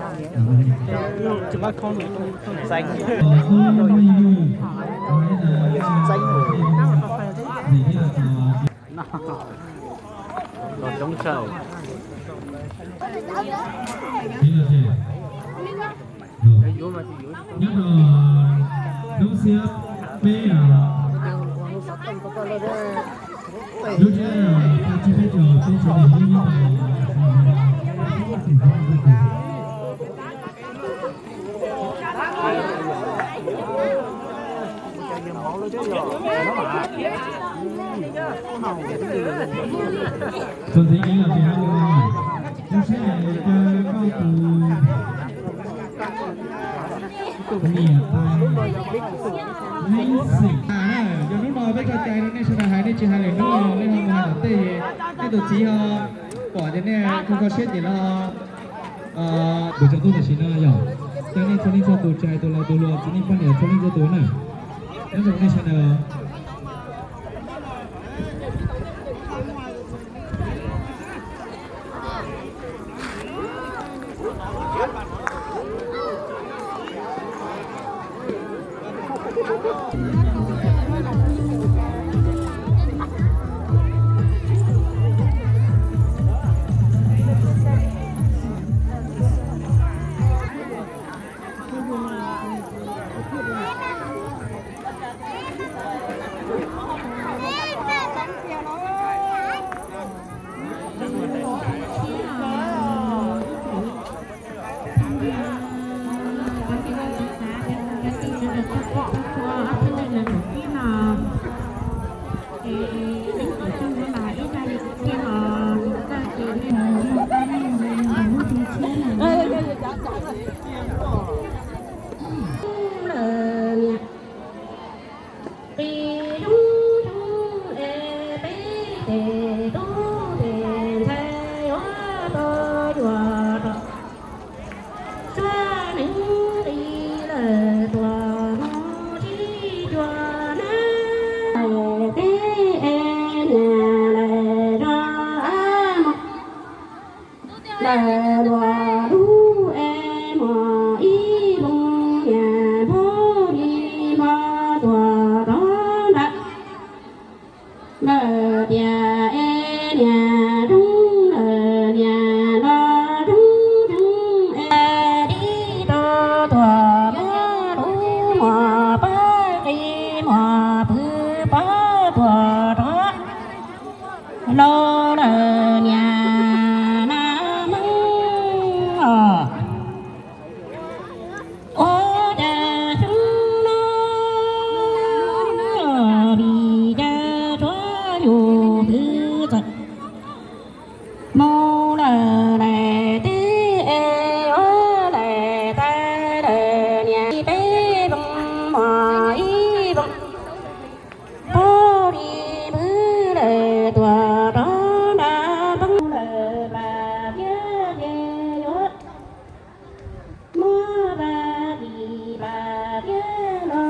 Nyob rau lub xiab peb, lub tsiab peb tsis peb caug peb tsis peb caug. Txuas ntxiv ib los tsis hab lub no, lub sab koj tus niam tais Neeb Xeem na. Yog hnub no peb tso cai rau nej sawv daws hais, nej tsis hais lwm hnub nej ho mus hais tom tej, nej tus txiv ho pom ces nej kho kho siab ces los tus tsaus ntuj tam sim no yog coj nej txhua leej txhua tus, tsis hais tus laus tus hluas, txiv neej poj niam txhua leej txhua tus na. Nyob zoo nej sawv daws. Qis zoov zoov es peb tes tub tes ntxhais yuav tau cuag rov. Suav neeg qis lawm tuaj mus sib cuag na. Teb es niam lawm rov mus. Lawm luag lub es muaj ib lub niam npog li npog tuag rov nram. Lawm tias es niam zoo lawm niam los zoo zoo es tib tug tuag muab lub muag pab qis muag pw pab tuag rov. Laus lawm niam nas Hmoob os. Ua cas xyoo no vim cas tshuav yus twb txawm mus lawm daim teb es ua daim tais lawm niam peb voos mos ib voos. Pab li pw lawm tuaj rov nram npoo lawm pas tiab ces yuav muab pas li pas tiab los